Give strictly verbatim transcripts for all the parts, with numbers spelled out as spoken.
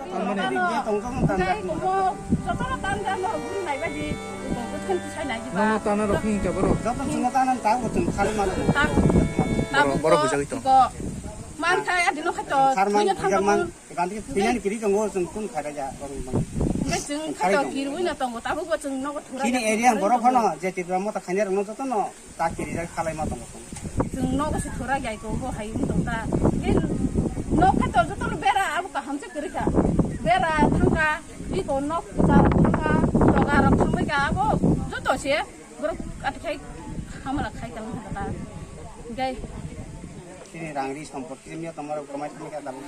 Tanmani ri, ri tongkha mo tanda. Jotono tanda no guri nai baji, tongkha khen kisai nai jiba. Nono tana rok hing ka borok. Joto chungo tana ta bo chwng khali ma. Borok, borok bujagwi tong. Man khai adino khaito. Sarman, buya thang man. Gandhi punya ni kiri tongo, chwng kun khara ja, borok man. Ngai chwng khaito kiri buya tongo, tabuk bo chwng nogo thura. Chini area borok phano, je Tipra motha khaina rokno jotono. Ta kirijak khalai ma tongo. Chwng nogo se thura jai ko bo hai wng tong ta. Hwnkhe nok khe to joto bera abo kaham se kwrwi kha. Bera thangkha, iko nok kwchar thangkha, toga rok thangbai kha abo joto se borok athikhai hamala khai tong kha ta. Hwnkhe chini rang ri sompot khe mia tongma rok kwmai thangkha tabuk.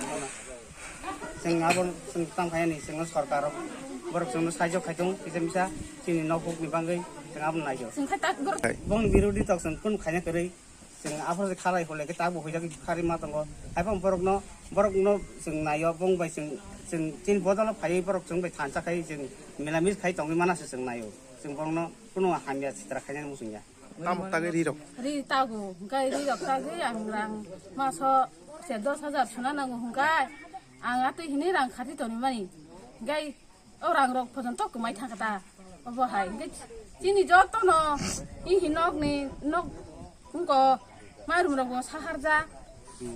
Chwng abo chwng tang khainani chwngno sorkar rok borok chwngno saijo khai tongo kisa misa chini nok huk ni bagwi chwng abo naijo. Chwng khai tak borok. Hai. Bongni birodhi tok chwng kun khaina kwrwi chwng aphuru se khalai hole khe tabuk huijak khari ma tongo. Haiphano borokno borokno chwng naio bong bai chwng chwng chini bodolo phaiwi borok chwng bai thansa khai chwng milamil khai tongwi mana se chwng naio. Chwng borokno kunu hamya sitra khainani muchungya. Tamo tagwi ri rok? Ri tago, hwnkhe ri rok tagwi ang rang maso se dos hajar suna nango hwnkhe ang atwi hinwi rang khati toni mani. Hwnkhe o rang rok pojonto kwmai thangkha ta. Obo hai hwnkhe chini jotono ihi nokni nok wngko mairum rok bo saharja.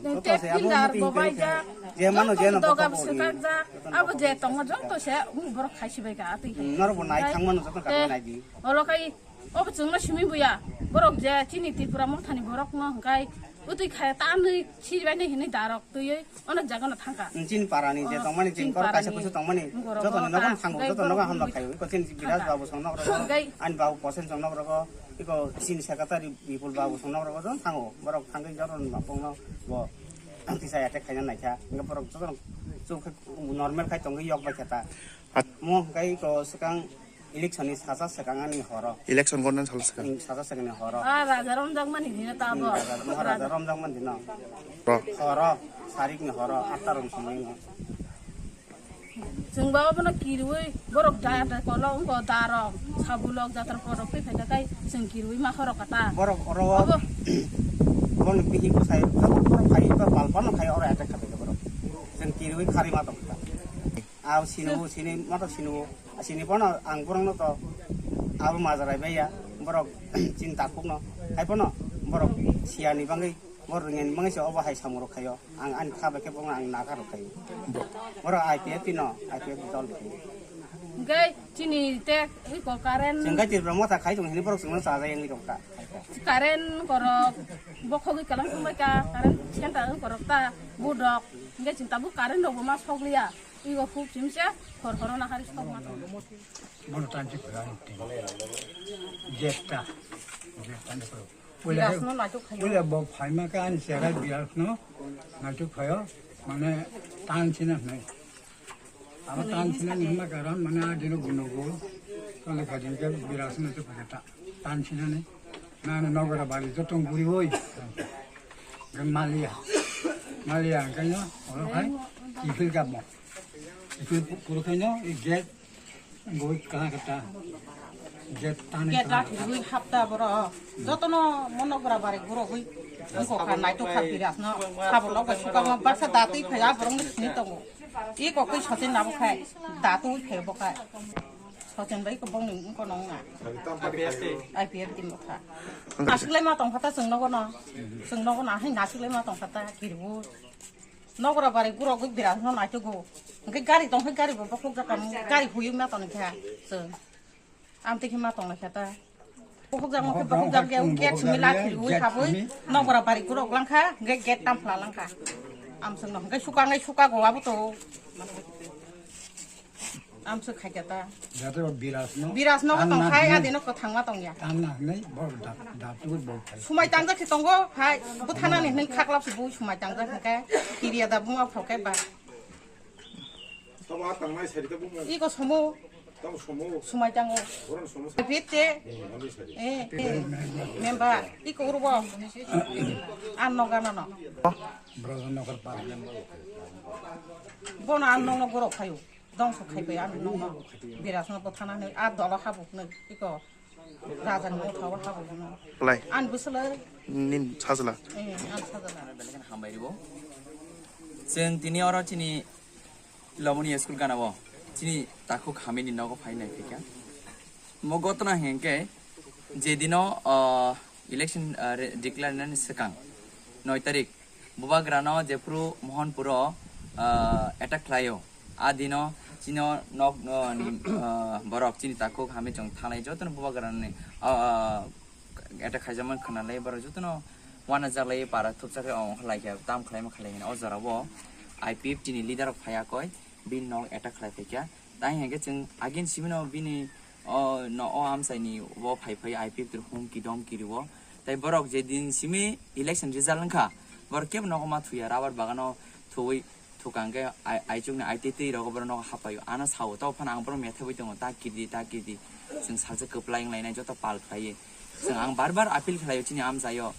Joto se abo filter muti bo hwnkhe baijak. Je mano je joto no doga bo bokol ni. Swkakjak. Abo je tongo joto se borok khai sibai kha atwi. Norok bo nai thang mano joto kha nai di. Oro khai Obo chwngno simi buya, borok je chini Tripura mothani borokno hwnkhe utwi khe tanwi siribaini hinwi darok twiwi onek jagano thangkha. Chini parani je tongmani, chini parani kaisa kusu tongmani, joto ni nogo thango, joto nogo hamla khayo. Iko chini Biraj babu song nok rogo, ani babu Posen song nok rogo, iko chini secretary Bipul babu song nok rogo, joto thango. Borok thangwi joto ni bapongno bo tisa attack khaina naikha. Hwnkhe borok joto chuk normal khai tongwi yok bai kha ta. Mo hwnkhe iko swkang Election ni sacha swkang ani horo. Election gonna sal swkang. Sacha swkang ni horo. Ah, raja romjak mani dino ta bo. Raja, Maharaja romjak mani dino. Horo, sarik ni horo, atta rom somoi no. Chwng ba obono kirwi, borok da, da kolo, wngko da rok, sabulok, jatra porok, tei phaida kai, chwng kirwi ma horo kata. Borok oro, obo. Borok ni bihik bwsai, borok phai, ba pal, pal no khai oro attack khabai borok. Chwng kirwi khari ma tong kha. Aw sini, sini, ma to sini. Asini pono ang borokno to abo majarai maya, borok chini takhukno. Hai pono borok siyani bagwi, borok rwngyani bagwi se obo hai samung rok khaio. Ang ani kha bai khe bono ang nakha rok khaio. Borok I P F T no, I P F T dol khaio. Hwnkhe chini te iko current. Chwng khe Tripura motha khai tong hini borok chwngno chajai wngwi rok ta. Current korok bokhogwi kalang thangbai ka, current center korok ta, budok. Hwnkhe chwng tabuk current rok bo ma sokliya. Igo khub chimsa, hor horo na hari sok ma tongo. Bono tanchi phai ani twi. Jesta. Jesta ni phai. Biras no naituk khayo. Pula bo phai ma ka ani sera biras no naituk khayo. Mane tanchi na nai. Abo tanchi na ni ma karon mane a dino guno go. Tole khajin ke biras no tu phai ta. Tanchi na ni. Na na nogora bari jotong guri oi. Gan malia. Malia kanya oro khai. Ipil gamo. Ipil pu-, puro kanya i gate. Goi kana kata. Gate tani. Gate kana. Rak goi hapta boro. Jotono mo nogora bari guro goi. Ko ka naituk kha biras no. Sabo logo suka mo baksa datui phaya borong ni sini tongo. I ko koi sotin nabo khai. Datui phaya bo khai. Sochen bai ko bongni wngko nong na. I P F T. I P F T mokha. Nasiklai ma tong phata chwng nogo no. Chwng nogo na hai nasiklai ma tong phata kirbu. Nogora bari guro gwi bira no nai tugo. Hwnkhe gari tong khe gari bo bokhok jaka gari huyu ma tong kha chwng. Am te khe ma tong lai kha ta. Bokhok jaka khe bokhok jaka gate simi la kirbu habui. Nogora bari guro lang kha hwnkhe gate tam phla lang kha. Am chwng no hwnkhe suka ngai suka go abo to. Amswk khaikha ta. Jate o biras no. Biras no tong khai, adi no kwthang ma tong ya. Tanna hinwi bo da, da tu bo khai. Sumai tangjak khe tongo, hai bwthanani hinwi khaklap se bo sumai tangjak khe kiriya da buma phok khe ba. Tamo a tangnai sari ta buma. Iko somo. Sumai tango. Bitte. Eh, eh, member. Iko urubo. An no gana no. Bono an no no goro khayo. Dongso khai bai an no no. Birasno bothana no. A dolo habuk no. Iko. Raja no thawa habuk no. Play. An busala. Nin sajala. Eh, an sajala. Hambai ribo. Chwng tini oro chini Lomoni school gana o chini takhuk hamini nogo phai nai phikha. Mo gotna hinkhe je dino, ah, election, ah, re-, declare nani swkang noi tarik bubagrano jephru Mohanpuro, ah, attack khlaio. A dino chino nok, ah, ni, ah, borok chini takhuk hami chwng thangnai jotono bubagrani, ah, ah, attack khaijakmani khwnalai borok jotono uanajaklai para thupjaklai ongkha laikha tam khlaima khlai hino. O jorao I P F T ni leader rok phaiya koi bini nok attack khlai phaikha. Tai hinkhe chwng agin simino bini o no o amchaini o phai phai I P F T humki domki rio. Tai borok je din simi election result wngkha borok kebo nogo ma thuya rubber bagano thuwi Thukang khe ai-, aichukni aitwi twi rogo borok nogo hapaio. Ano sao, tao phano ang borok methaiwi tongo, ta kirdi, ta kirdi. Chwng salsa kwplai wng lainai, joto pal khlaiwi. Chwng ang bar bar appeal khlaio chini amchaio.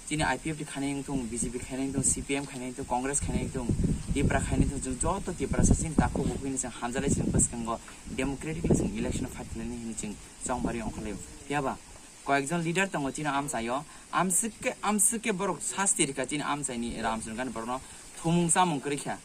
Chini I P F T khainai wng thung, B J P khainai wng thung, C P M khainai wng thung, Congress khainai wng thung, Tipra khainai wng thung, chwng joto Tiprasa chini takhuk bukhukni chwng hamjalai chwng bwskango democratically chwng election fight khlainai hinwi chwng chongbarwi ongkhorlaio. Phiyaba? Koyekjon leader tongo chini amchaio, amswk khe, amswk khe borok sasti rikha chini amchaini Ramchandra Gandhi borokno thumung chamung kwrwi kha.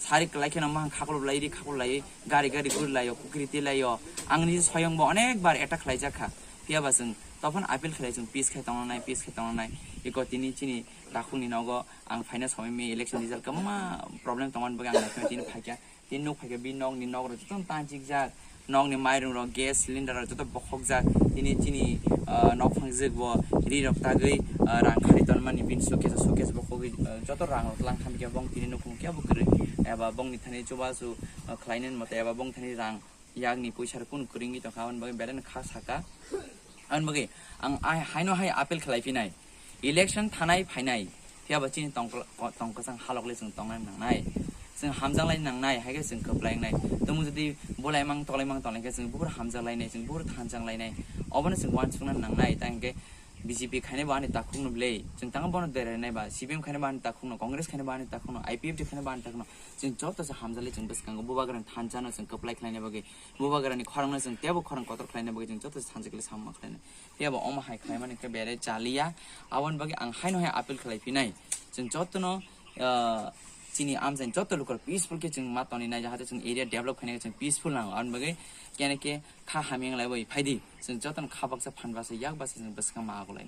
Sari kwlai kheno mahang khaklop lai ri, khaklop lai, gari gari guri laio, kukri twi laio. Ang niji soyong bo onek bar attack khlai jak kha. Phiya ba chwng tophon appeal khlai chwng peace khai tongna nai, peace khai tongna nai. Eko tini chini takhukni nogo ang phaina somoi mi election result kwbangma problem tongmani bagwi ang naikhe tini phaikha. Tei nuk phaikhe bini nokni nok rok jotono tanchikjak, nokni mairung rok, gas cylinder rok joto bokhokjak. Tini chini, ah, nokphang jwk bo ri rok tagwi, ah, rang khari tonmani bini suitcase, suitcase bokhogwi, ah, joto rang rok tlang khamikhe bong tini nukhung kebo kwrwi eba bongni thani chubachu, ah, khlainani moto eba bong thani rang yakni puisa rok kunu kwrwngwi tongkha, aboni bagwi belai no kha saka. Aboni bagwi ang ai haino hai appeal khlai phinai, election thanai phainai, phiya ba chini tongkla-, ko-, tongkwchang halok le chwng tongnai nangnai, chwng hamjak lai nangnai, hai khe chwng kwplai wngnai. Tumung jodi bolai mang tolai mang tonglaikhe chwng buphuru hamjak lainai, chwng buphuru thanchang lainai, obono chwng uansukna nangnai. Ta hinkhe B J P khainai bo ani takhukno belai, chwng tamo bono derainai ba, C P M khainai bo ani takhukno, Congress khainai bo ani takhukno, I P F T khainai bo ani takhukno, chwng joto se hamjak lai chwng bwskango bubagrani thanchano chwng kwplai khlaina bagwi. Bubagrani khorangno chwng teibo khorang kotor khlaina bagwi chwng joto sanjwk le samung khlainai. Teibo omo hai khlaimani khe bere chaliya. Aboni bagwi ang haino hai appeal khlai phinai. Chwng jotono, ah, chini amchaini joto lukurok peaceful khe chwng ma toni nai, jahate chwng area develop khaina chwng peaceful nango. Aboni bagwi kene khe kha hamya wng lai bai phaidi. Chwng jotono kha baksa phan baksa yak baksa chwng bwskang ma agulai.